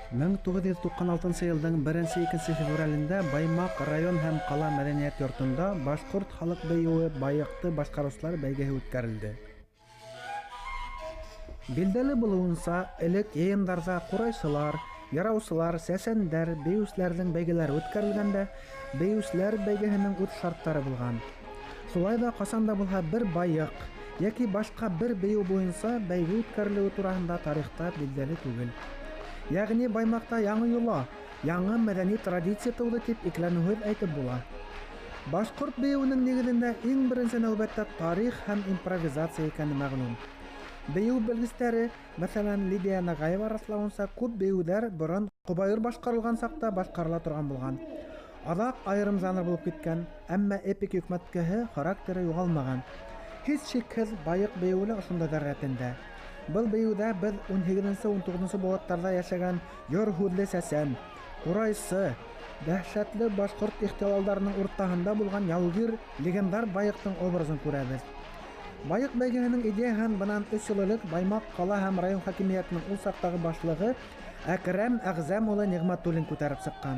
1996 йылдың 1-2 февралендә Баймаҡ район һәм ҡала мәҙәниәт йортонда башҡорт халыҡ бейеүе байыҡты башҡарыусылар бәйгеһе үткәрелде. Билдәле булыуынса, элек йыйындарҙа ҡурайсылар, яраусылар, сәсәндәр, бейеүселәрҙең бәйгеләре үткәрелгәндә, бейеүселәр бәйгеһенең үҙ шарттары булған. Шулай ҙа ҡасан да булһа бер байыҡ йәки башҡа бер бейеү буйынса бәйге үткәрелеүе тураһында тарихта билдәле түгел. Йәғни Баймаҡта яңы йола, яңы мәҙәни традиция тыуҙы тип икеләнеүһеҙ әйтеп була. Башҡорт бейеүенең нигеҙендә иң беренсе нәүбәттә тарих һәм импровизация икәне мәғлүм. Бейеү белгестәре, мәҫәлән, Лидия Нағаева раҫлауынса, күп бейеүҙәр борон ҡобайыр башҡарылған саҡта башҡарыла торған булған. Аҙаҡ айырым жанр булып киткән, әммә эпик йөкмәткеһе характеры юғалмаған. Һис шикһеҙ байыҡ бейеүе лә ошондай рәтендә. Был бейеүҙә беҙ 18-19 быуаттарҙа йәшәгән йор һүҙле сәсән, ҡурайсы, дәһшәтле башҡорт ихтилалдарының уртаһында булған яугир легендар байыҡтың образын күрәбеҙ. Байыҡ бәйгеһенең идеяһын бынан 3 йыл элек Баймаҡ ҡала һәм район хакимиәтенең ул саҡтағы башлығы Әкрәм Әғзәм улы Ниғмәтуллин күтәреп сыҡҡан.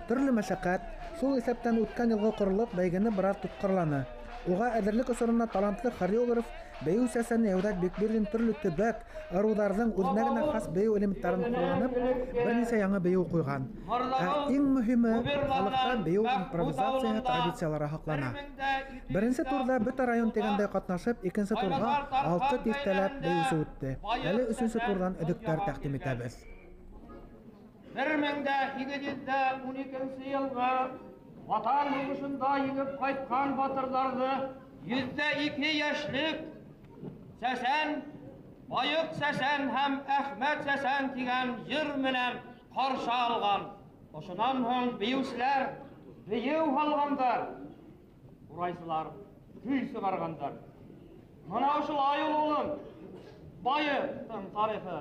Төрлө мәшәҡәт, шул иҫәптән үткән йылғы ҡоролоҡ бәйгене бер аҙ тотҡарланы. Уға әҙерлек осоронда талантлы хореограф бейеү сәсәне Йәүҙәт Бикбирҙин төрлө төбәк, ырыуҙарҙың үҙенә генә хас бейеү элементтарын ҡулланып, бер нисә яңы бейеү ҡуйған. Ә иң мөһиме, халыҡта бейеү импровизацияһы традициялары һаҡлана. Беренсе турҙа бөтә район тигәндәй ҡатнашып, икенсе турға 6 тиҫтәләп бейеүсе үтте. Әле өсөнсө турҙан өҙөктәр тәҡдим итәбеҙ. 1812 йылғы Ватан һуғышында еңеп ҡайтҡан батырҙарҙы 102 йәшлек Сәсән, Байыҡ Сәсән һәм Әхмәт Сәсән тигән йыр менән ҡаршы алған. Ошонан һуң бейеүселәр бейеү һалғандар, ҡурайсылар көй сығарғандар. Мына ошолай ул, улым, байыҡтың тарихы.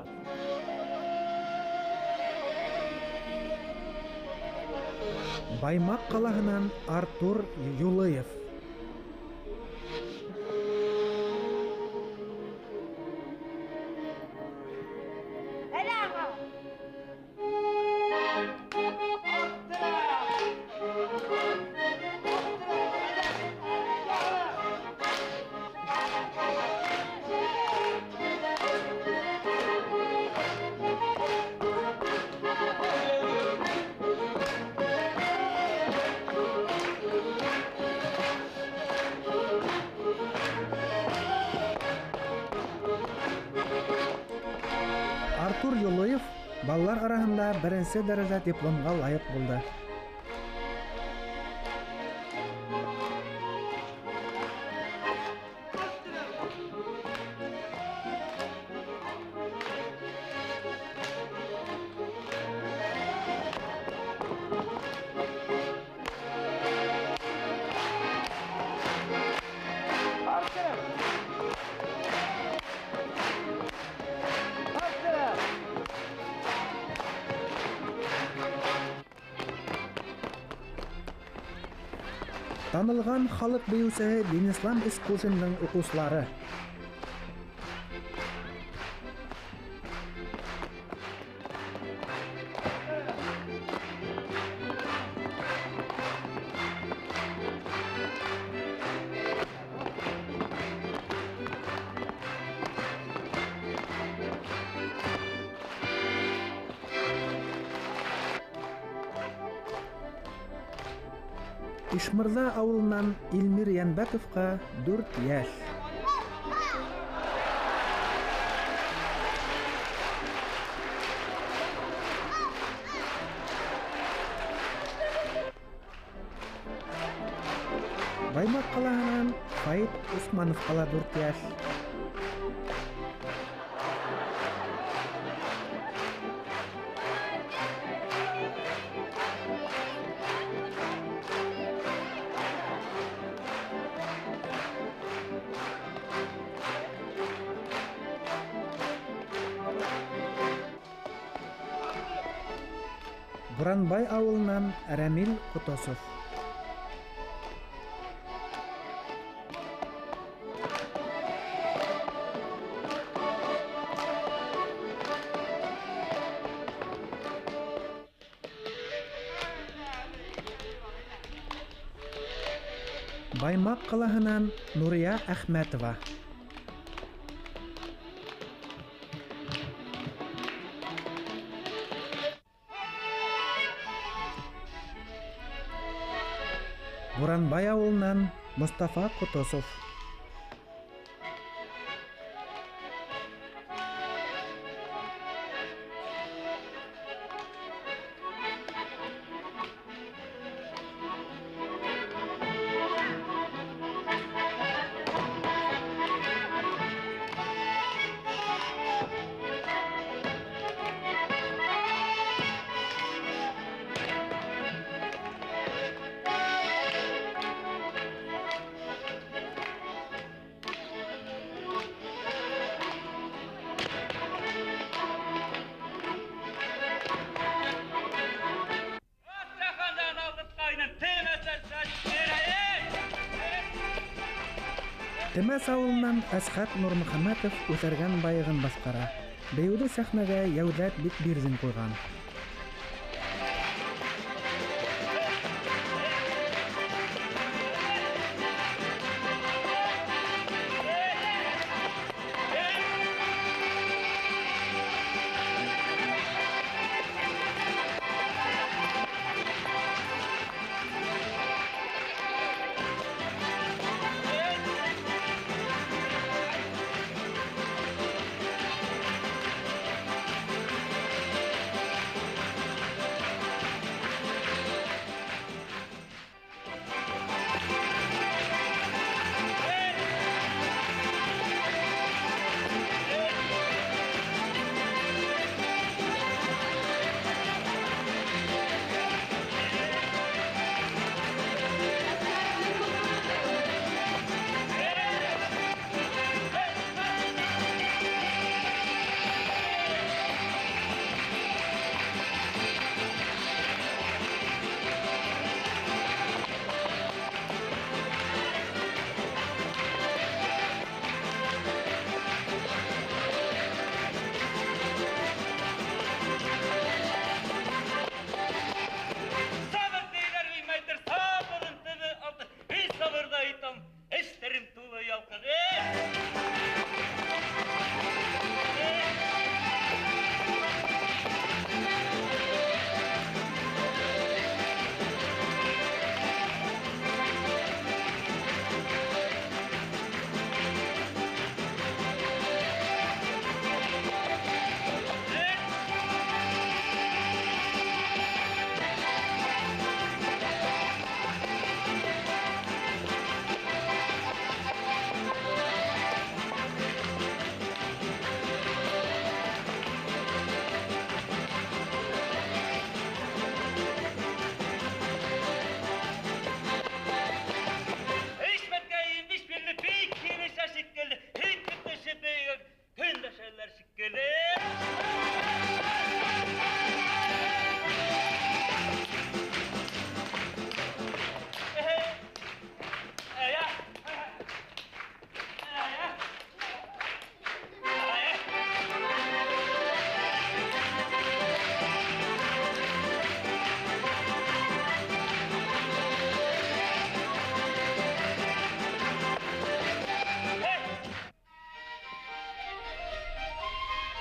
Баймаҡ ҡалаһынан Артур Юлыев. Артур Юлыев балалар араһында беренсе дәрәжә дипломға лайыҡ булды. Танылған халыҡ бейеүсеһе Динислам Исҡужиндың уҡыусылары. Ишмырҙа ауылынан Илмир Йәнбәковҡа 4 йәш. Баймаҡ ҡалаһынан Фаит Усмановҡа ла 4 йәш. Буранбай ауылынан Рәмил Ҡотосов. Баймаҡ ҡалаһынан Нурия Әхмәтова. Буранбай ауылынан Мостафа Ҡотосов. Темәс ауылынан Әсхәт Нурмөхәмәтов үҫәргән байығын башҡара. Бейеүҙе сәхнәгә Йәүҙәт Бикбирҙин ҡуйған.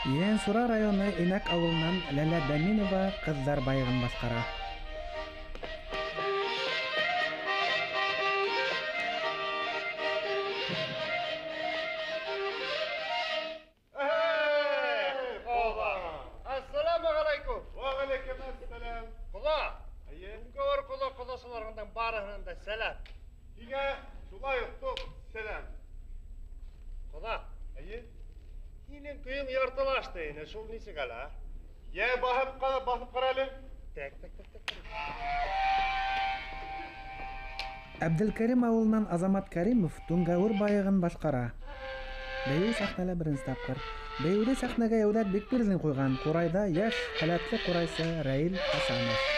Ейәнсура районы Инәк ауылынан Ләлә Дәминова ҡыҙҙар байығын башҡара. Ассаламу алейкум. Ва алейкум ассалам. Ҡоҙа. Түңгәүер ҡоҙа ҡоҙасыларының барыһынан да сәләм. Һиңә шулай уҡ сәләм. Ҡоҙа. Эйе. Һинең көйөң яртылашты ине, шул нисек әле, а? Йә, баҫып ҡара, баҫып ҡара әле. Так, так, так, так. Әбделкәрим ауылынан Азамат Кәримов Түңгәүер байығын башҡара. Бейеү сәхнәлә беренсе тапҡыр. Бейеүҙе сәхнәгә Йәүҙәт Бикбирҙин ҡуйған. Ҡурайҙа йәш, һәләтле ҡурайсы Рәил Хәсәнов.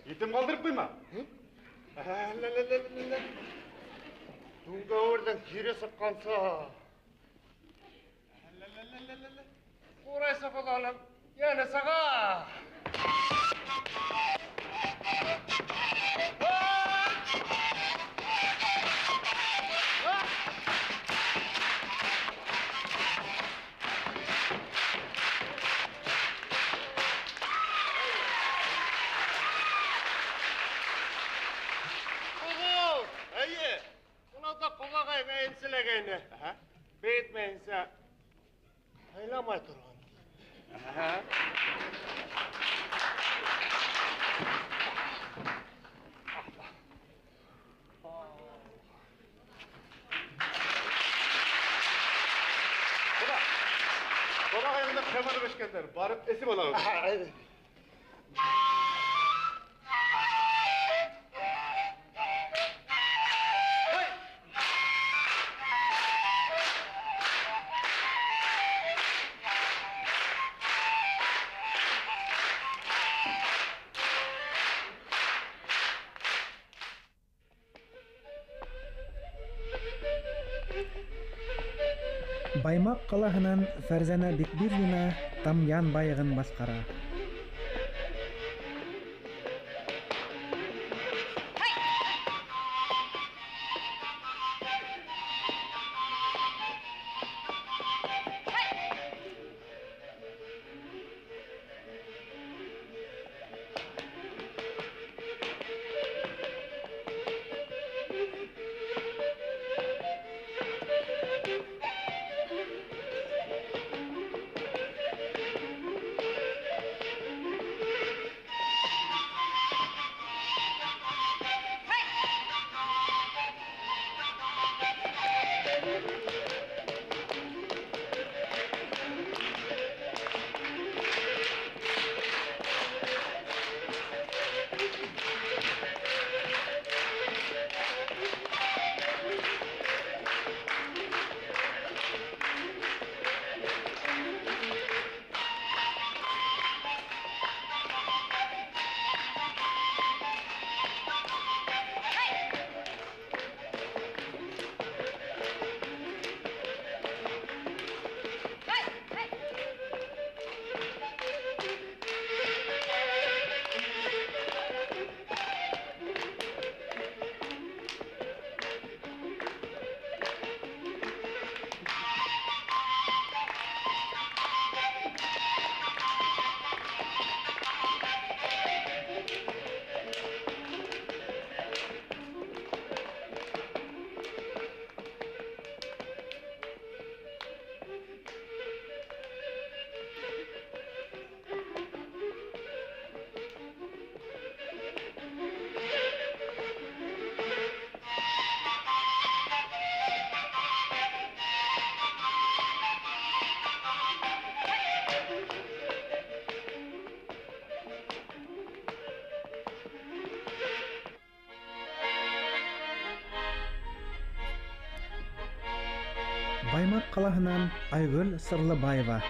Етем ҡалдырып ҡуйма. Әллә-лә-лә-лә. Түңгәүерҙең тире сыҡҡансы. Әллә-лә-лә-лә. Ҡурайсы ҡоланың йәне сыға. Бейетмәйенсә һайламай торған. Ҡоҙа, ҡоҙағайыңды ҡымыҙ эскәндәр, барып эсеп алабыҙ. Баймаҡ ҡалаһынан Фәрзәнә Бикбирҙина Тамъян байығын башҡара. Баймаҡ ҡалаһынан Айгөл Сырлыбаева.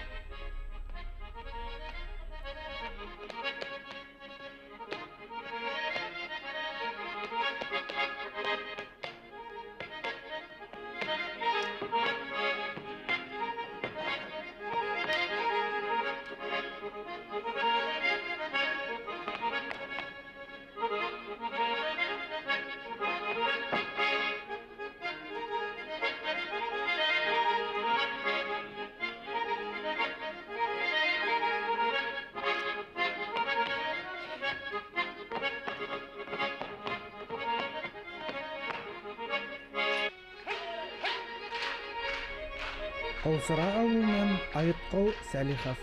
Ҡолсора ауылынан Айытҡол Сәлихов.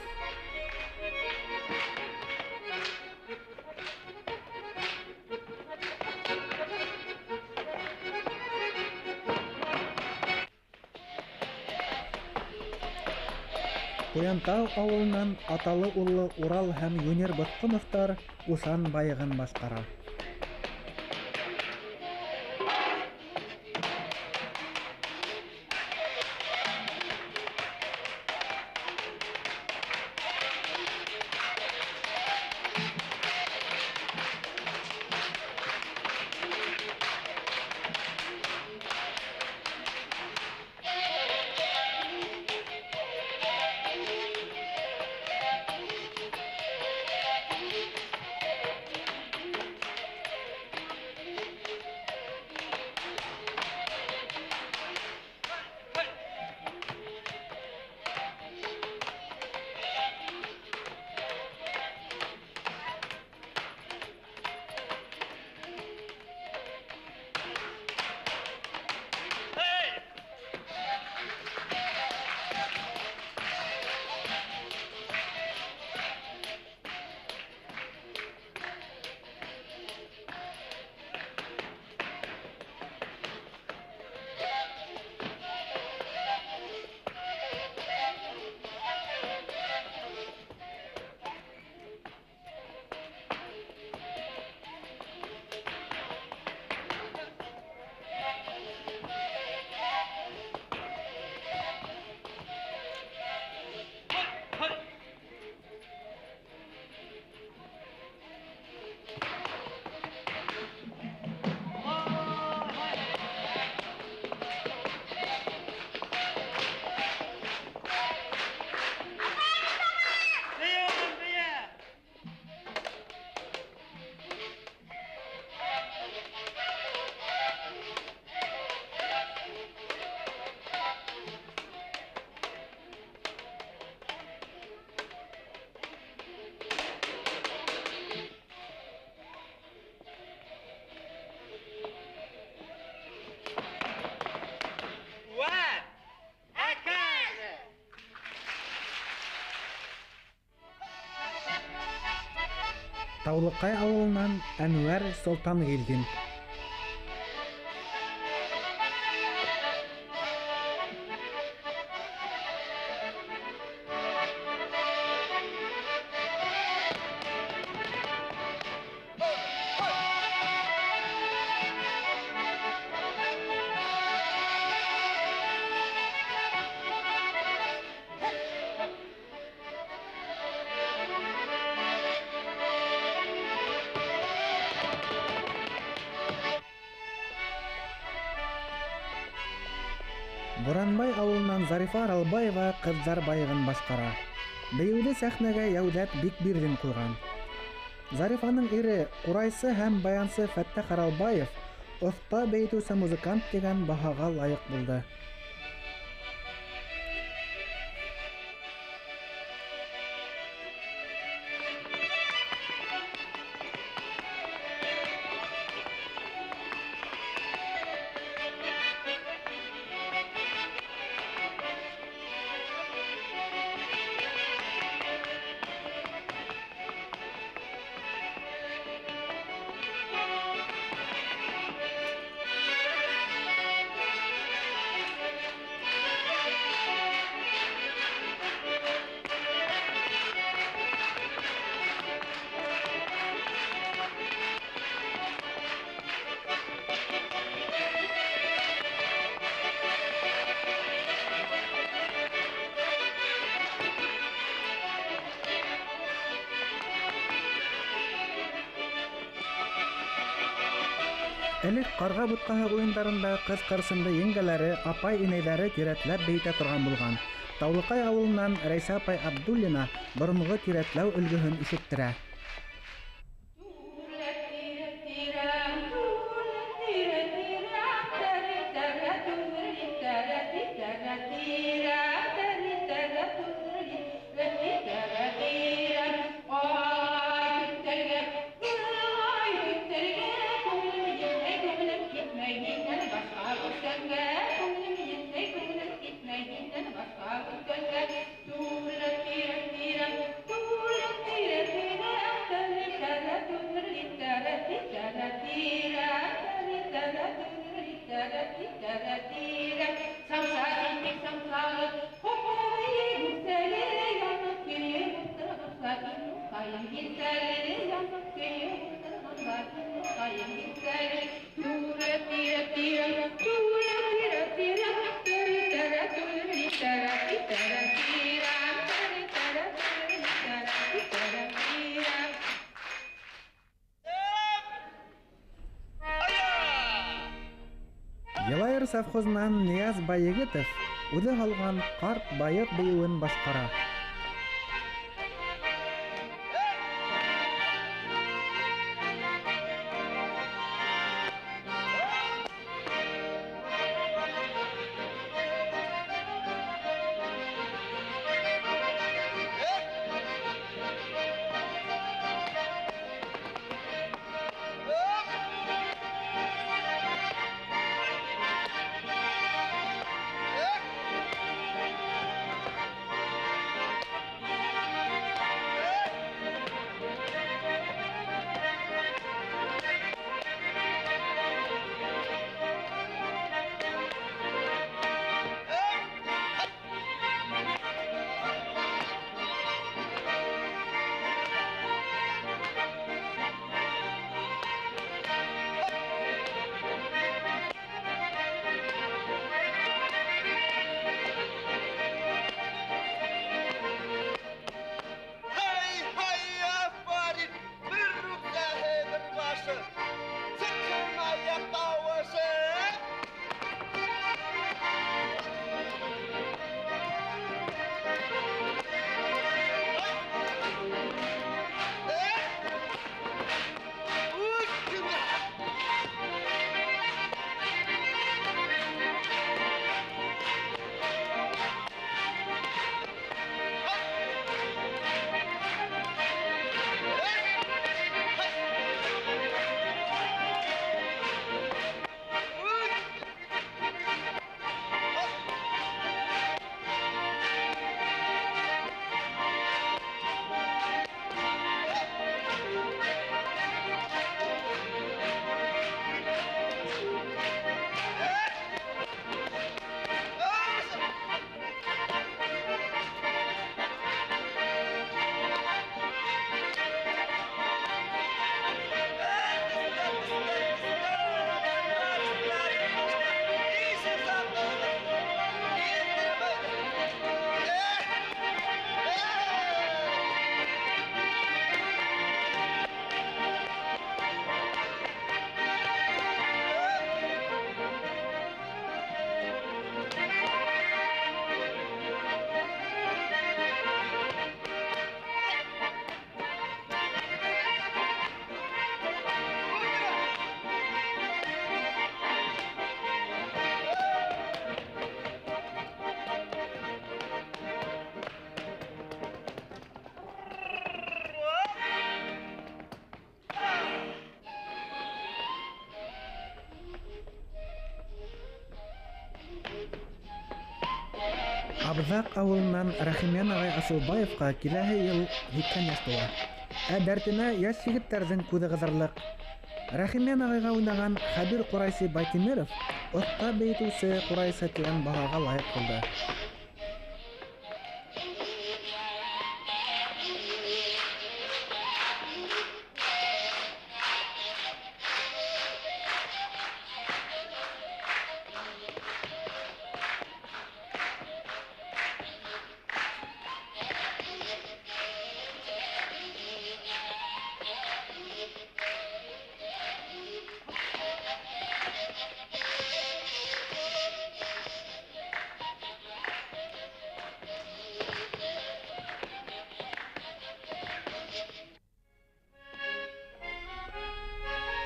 Ҡуянтау ауылынан аталы-уллы Урал һәм Юнир Ботҡоновтар Ушан байығын башҡара. Таулыҡай ауылынан Әнүәр Солтангилдин. Буранбай ауылынан Зарифа Аралбаева ҡыҙҙар байығын башҡара. Бейеүҙе сәхнәгә Йәүҙәт Бикбирҙин ҡуйған. Зарифаның ире ҡурайсы һәм баянсы Фәттәх Аралбаев оҫта бейетеүсе музыкант тигән баһаға лайыҡ булды. Элек ҡарға бутҡаһы уйындарында ҡыҙ ҡырсынды еңгәләре, апай-инәйҙәре тирәтләп бейетә торған булған. Таулыҡай ауылынан Рәйсә апай Абдуллина боронғо тирәтләү өлгөһөн ишеттерә. Йылайыр совхозынан Нияз Байегетов үҙе һалған ҡарт байыҡ бейеүен башҡара. Абҙаҡ ауылынан Рәхимйән ағай Асылбаевҡа киләһе йыл 80 йәш тула. Ә дәртенә йәш егеттәрҙең күҙе ҡыҙырлыҡ. Рәхимйән ағайға уйнаған хәбир ҡурайсы Байтимеров оҫта бейетеүсе ҡурайсы тигән баһаға лайыҡ булды.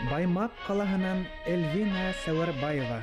Баймаҡ ҡалаһынан Эльвина Сәүәрбаева.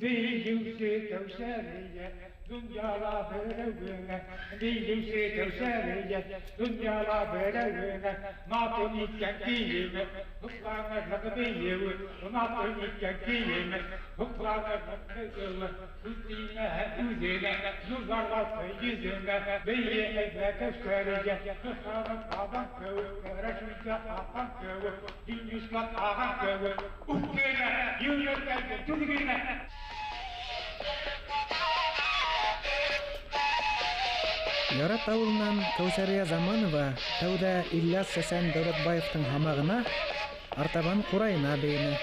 Бейеүсе Кәүсәрия, донъяла берәүгенә, бейеүсе Кәүсәрия, донъяла берәүгенә, матур иткән кейеме, һоҡланырлыҡ бейеүе, матур иткән кейеме, һоҡланырлыҡ бейеүе, үҙенә үҙенә, нурҙар балҡый йөҙөнә, бейе әйҙә Кәүсәрия, ҡыҫҡаның ағам кеүек, Рәшидә апам кеүек, Динислам ағам кеүек, үткенә, йөрәктәге түргенә. Ярат ауылынан Кәүсәрия Заманова тәүҙә Ильяс Сәсән Дәүләтбаевтың һамағына, артабан ҡурайына бейене.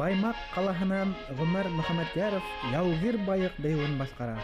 Баймаҡ ҡалаһынан Ғүмәр Мөхәмәтйәров яугир байыҡ бейеүен башҡара.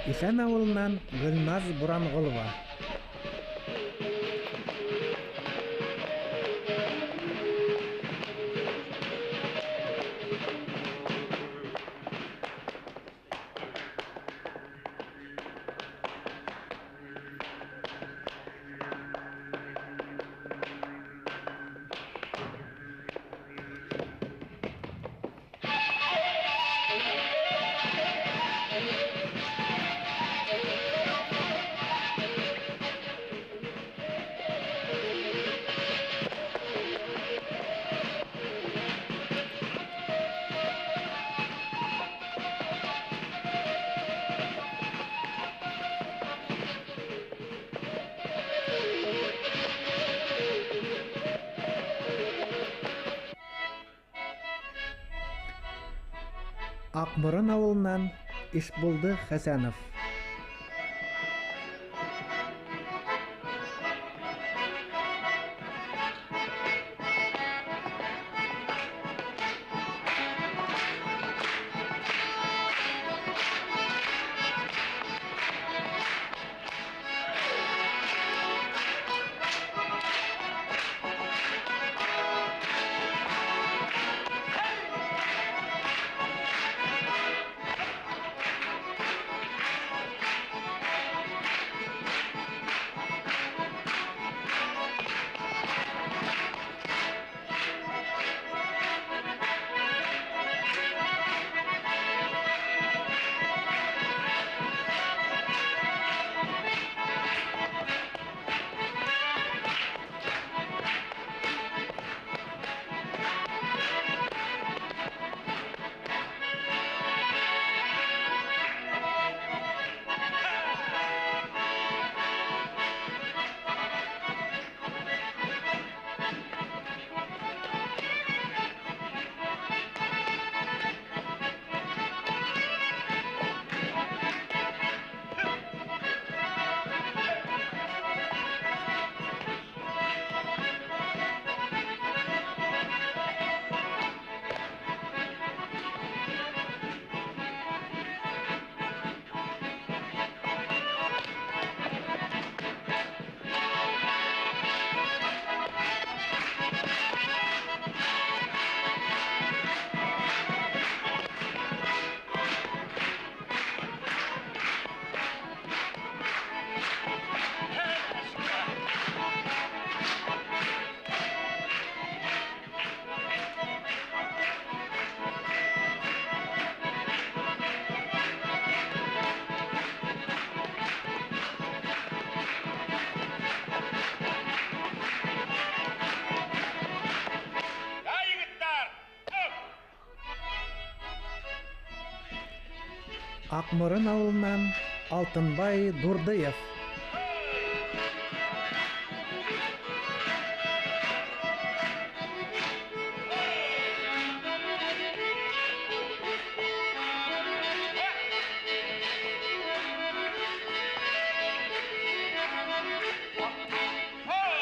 Иҫән ауылынан Гөлназ Буранғолова. Аҡморон ауылынан Ишбулды Хәсәнов. Аҡморон ауылынан Алтынбай Дурдыев. Hey!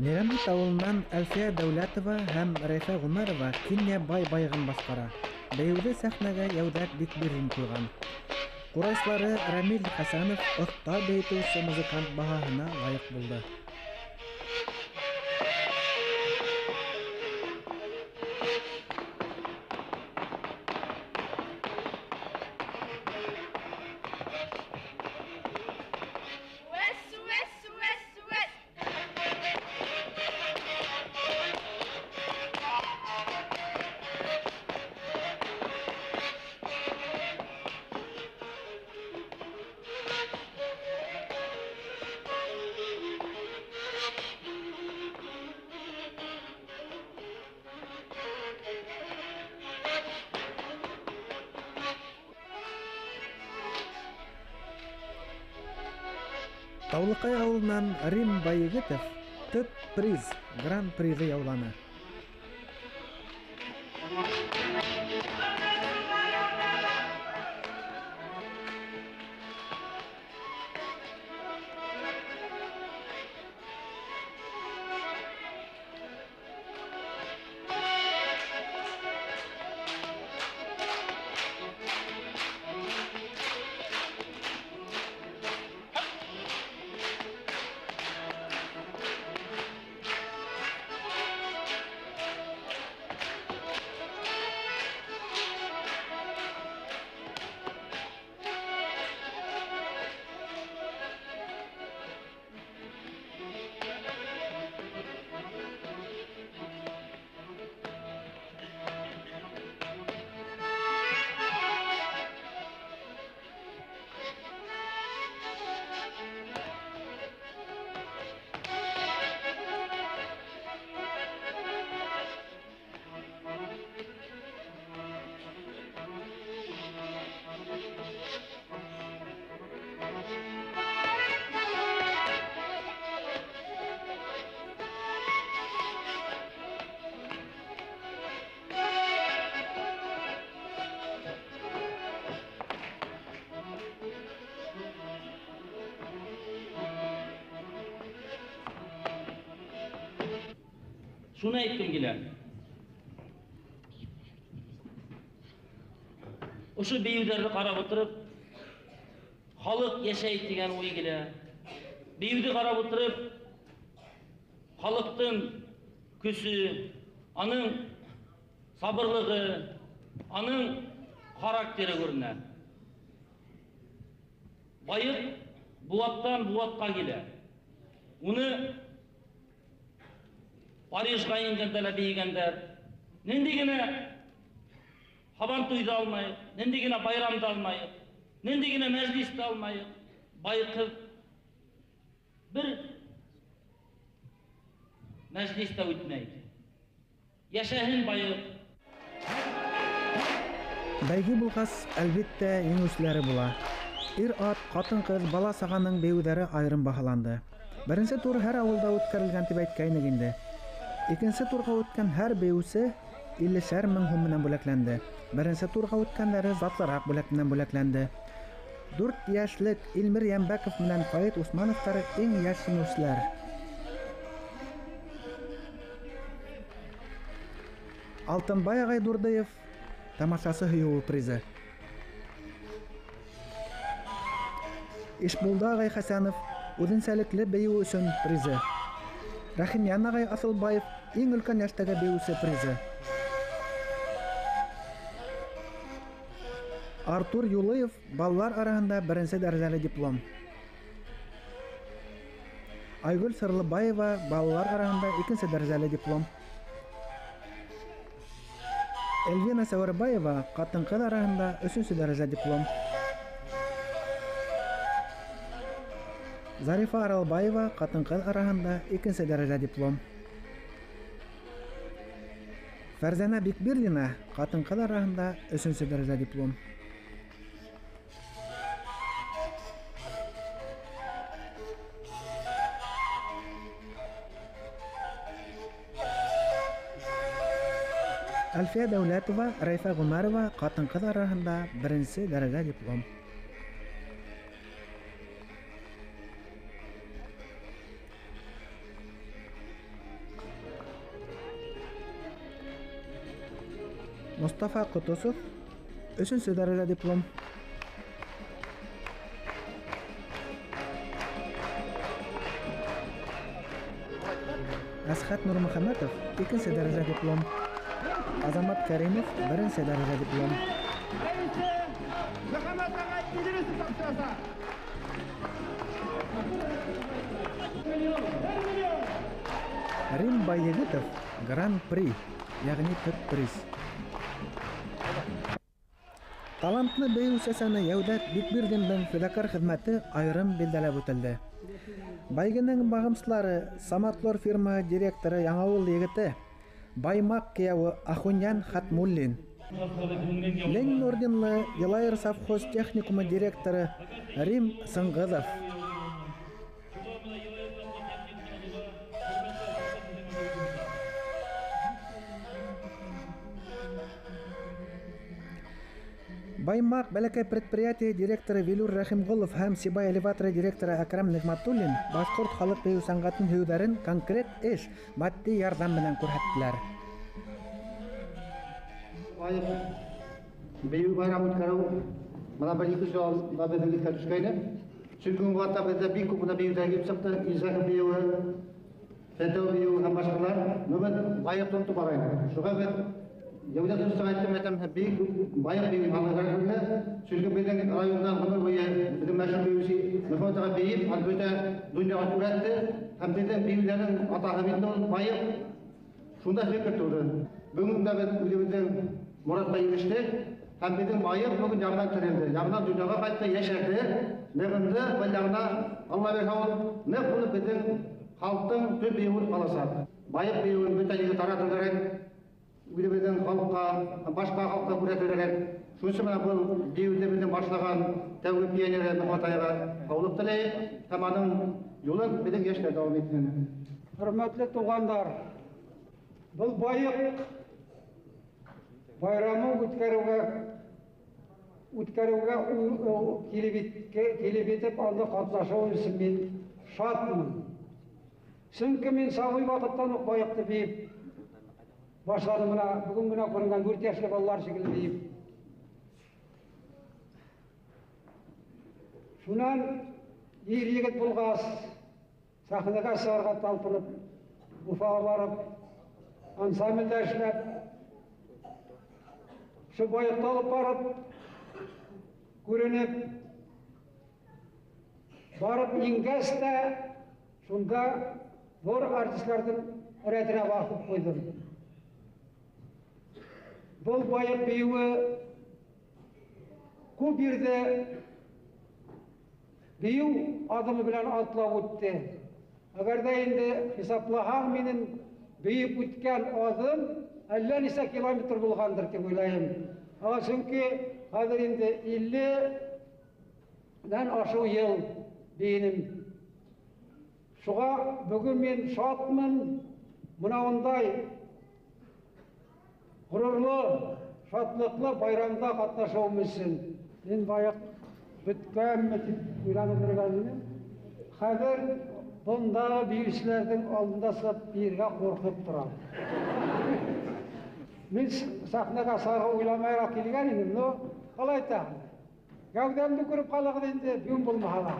Нерәмәт ауылынан Әлфиә Дәүләтова һәм Рәйфә Ғүмәрова Кинйә бай байығын башҡара. Бейеүҙе сәхнәгә Йәүҙәт Бикбирҙин ҡуйған. Ҡурайсылары Рәмил Хәсәнов оҫта бейетеүсе музыкант баһаһына лайыҡ булды. Таулыҡай ауылынан Рим Байегетов төп приз, гран-призы яуланы. Шуны әйткем килә. Ошо бейеүҙәрҙе ҡарап ултырып, халыҡ йәшәй тигән уй килә. Бейеүҙе ҡарап ултырып, халыҡтың көсө, аның сабырлығы, аның характеры күренә. Байыҡ быуаттан быуатҡа килә. Уны Парижға ингәндә лә бейегәндәр. Ниндәй генә һабантуйҙы алмайыҡ, ниндәй генә байрамды алмайыҡ, ниндәй генә мәжлисте алмайыҡ, байыҡһыҙ бер мәжлис тә үтмәй. Йәшәһен байыҡ. Бәйге булғас, әлбиттә, еңеүселәре була. Ир-ат, ҡатын-ҡыҙ, бала-сағаның бейеүҙәре айырым баһаланды. Беренсе тур һәр ауылда үткәрелгән тип әйткәйнек инде. Икенсе турға үткән һәр бейеүсе 50 мең һум менән бүләкләнде. Беренсе турға үткәндәре затлыраҡ бүләк менән бүләкләнде. 4 йәшлек Илмир Йәнбәков менән Фаит Усмановтар иң йәш еңеүселәр. Алтынбай ағай Дурдыев тамашасы һөйөүе призы. Ишбулды ағай Хәсәнов үҙенсәлекле бейеү өсөн призы. Рәхимйән ағай Аҫылбаев иң өлкән йәштәге бейеүсе призы. Артур Юлыев балалар араһында беренсе дәрәжәле диплом. Айгөл Сырлыбаева балалар араһында икенсе дәрәжәле диплом. Эльвина Сәүәрбаева ҡатын-ҡыҙ араһында өсөнсө дәрәжә диплом. Зарифа Аралбаева ҡатын-ҡыҙ араһында икенсе дәрәжә диплом. Фәрзәнә Бикбирҙина ҡатын-ҡыҙ араһында өсөнсө дәрәжә диплом. Әлфиә Дәүләтова, Рәйфә Ғүмәрова ҡатын-ҡыҙ араһында беренсе дәрәжә диплом. Мостафа Ҡотосов, өсөнсө дәрәжә диплом. Әсхәт Нурмөхәмәтов, икенсе дәрәжә диплом. Азамат Кәримов, беренсе дәрәжә диплом. Рим Байегитов, гран-при, йәғни төп приз. Талантлы бейеү сәсәне Йәүдәт Бикбирҙиндең фиҙакәр хеҙмәте айырым билдәләп үтелде. Бәйгенең бағымсылары Саматлор фирмаһы директоры Яңауыл егете Баймаҡ кейәүе Ахуньян Хатмуллин, Ленин орденлы Йылайыр совхоз техникумы директоры Рим Сыңғыҙов, Баймаҡ бәләкәй предприятие директоры Вилюр Рәхимғолов һәм Сибай элеваторы директоры Әкрам Ниғмәтуллин башҡорт халыҡ бейеү сәнғәтен һөйөүҙәрен конкрет эш, матди ярҙам менән күрһәттеләр. Бейеү байрамы үткәреү бына бер ике йыл беҙҙең иҫкә төшкәйне. Сөнки ул ваҡытта беҙҙә бик күп бына бейеүҙәр килеп сыҡты. Инсаф бейеүе, Фәтәү бейеүе һәм башҡалар. Но беҙ байыҡты онотоп барайыҡ. Шуға беҙ Йәүдәт дуҫтың әйттем, әйтәм, бик байыҡ бейеү алырға килде. Сөнки беҙҙең райондан ғүмер буйы беҙҙең мәшһүр бейеүсе Мөхәммәт ағай бейеп, һәм бөтә донъяға күрһәтте. Һәм беҙҙең бейеүҙәрҙең атаһы бит ул байыҡ. Шунда фекер тыуҙы. Бөгөн дә беҙ үҙебеҙҙең моратҡа ирештек. Һәм беҙҙең байыҡ бөгөн яңынан терелде, яңынан донъяға ҡайтты, йәшәрҙе, нығынды, был яғына Алла бирһә ул ныҡ булып беҙҙең халыҡтың төп бейеүен ҡаласаҡ. Байыҡ бейеүен бөтә ергә таратыу кәрәк. Үҙебеҙҙең халыҡҡа, башҡа халыҡҡа күрһәтеү кәрәк. Шунысы менән был бейеүҙе беҙҙең башлаған тәүге пионеры Мөхәммәт ағайға һаулыҡ теләйек һәм аның юлын беҙҙең йәштәр дауам итһен. Хөрмәтле туғандар, был байыҡ байрамы үткәреүгә килеп етеп анда ҡатнашыу өсөн мин шатмын. Сөнки мин сабый ваҡыттан уҡ байыҡты бейеп башланым. Бына бөгөн генә күренгән 4 йәшле балалар шикелле бейеп. Шунан ир егет булғас, сәхнәгә сығырға талпынып, Уфаға барып, ансамблдә эшләп, шул байыҡты алып барып, күренеп, барып ингәс тә шунда ҙур артистларҙың рәтенә баҫып ҡуйҙым. Был байыҡ бейеүе күп ерҙә бейеү аҙымы белән атлап үтте. Әгәр ҙә инде хисаплаһаң, минең бейеп үткән аҙым әллә нисә километр булғандыр тип уйлайым. Сөнки хәҙер инде 50-дән ашыу йыл бейенем. Шуға бөгөн мин шатмын. Бына ундай ғорурлы, шатлыҡлы байрамда ҡатнашыуым өсөн. Мин байыҡ бөткәнме тип уйланып йөрөгән инем. Хәҙер бындағы бейеүселәрҙең алдында сығып бейергә ҡурҡып торам. Мин сәхнәгә сығырға уйламайыраҡ килгән инем, но ҡалай итәһең? Гәүҙәмде күреп ҡалығыҙ инде, бөгөн булмаһа ла.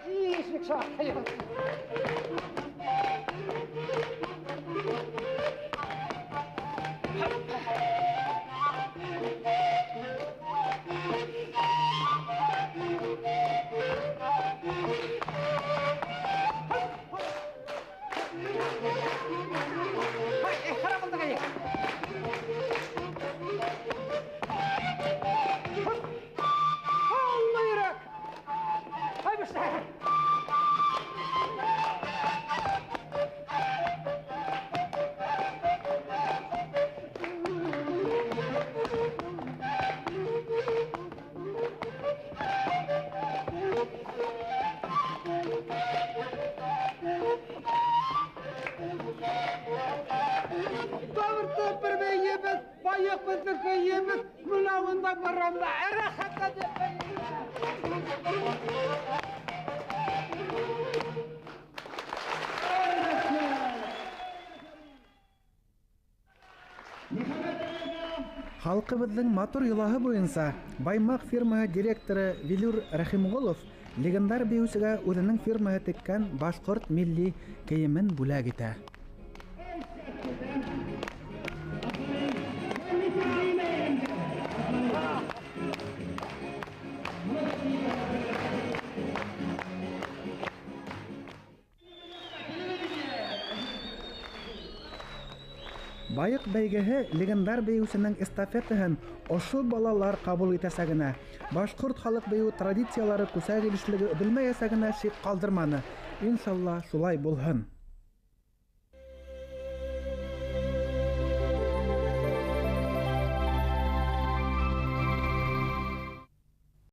Ишек шаҡ. Халҡыбыҙҙың матур йолаһы буйынса Баймаҡ фирмаһы директоры Вилюр Рәхимғолов легендар бейеүсегә үҙенең фирмаһы теккән башҡорт милли кейемен бүләк итә. Байыҡ бәйгеһе легендар бейеүсенең эстафетаһын ошо балалар ҡабул итәсәгенә, башҡорт халыҡ бейеү традициялары күсә килешлеге өҙөлмәйәсәгенә шик ҡалдырманы. Иншалла, шулай булһын.